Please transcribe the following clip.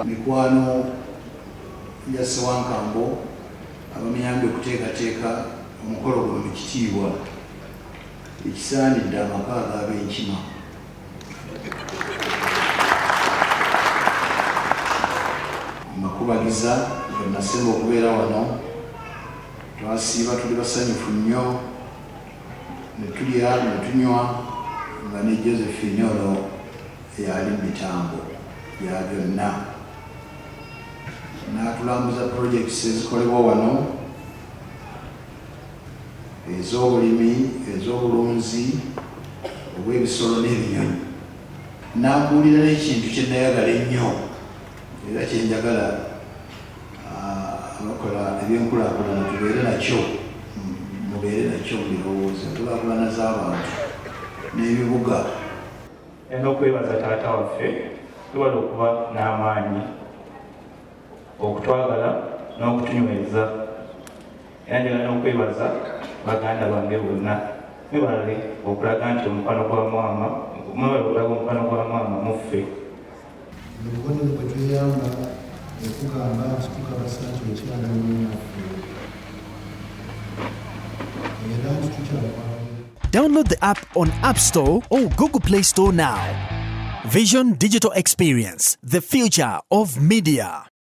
Mikwano gya Ssewankambo abamuyambye okuteekateeka omukolo guno mu kitiibwa ekisaanidde amaka ag'Abenkima. Mbakubagiza bwe nasemba okubeera wano, twasiiba tuli basanyufu nnyo ne tulya ne tunywa nga ne Josephine ono y'ali mu mitambo gya byonna n'atulambuza projects ezikolebwa wano ez'obulimi, ez'obulunzi obw'ebisolo n'ebinyonyi. N'ambuulira n'ekintu kye nayagala ennyo era kye njagala abakola ebyenkulaakulana tubeere nakyo, mubeere nakyo mu birowoozo, enkulaakulana z'abantu n'ebibuga. N'okwebaza taata waffe, webale okuba n'amaanyi, okutwagala n'okutunyweza. Era njagala n'okwebaza baganda bange bonna, mwebale okulaga nti omukwano gwa maama, mwebale okulaga omukwano gwa maama muffe. Obubonero bwe tweyamba okugamba nti tukakasa nti okyali wamu naffe era nti tukyakwagala. Download the app on App Store or Google Play Store now. Vision Digital Experience, the future of media.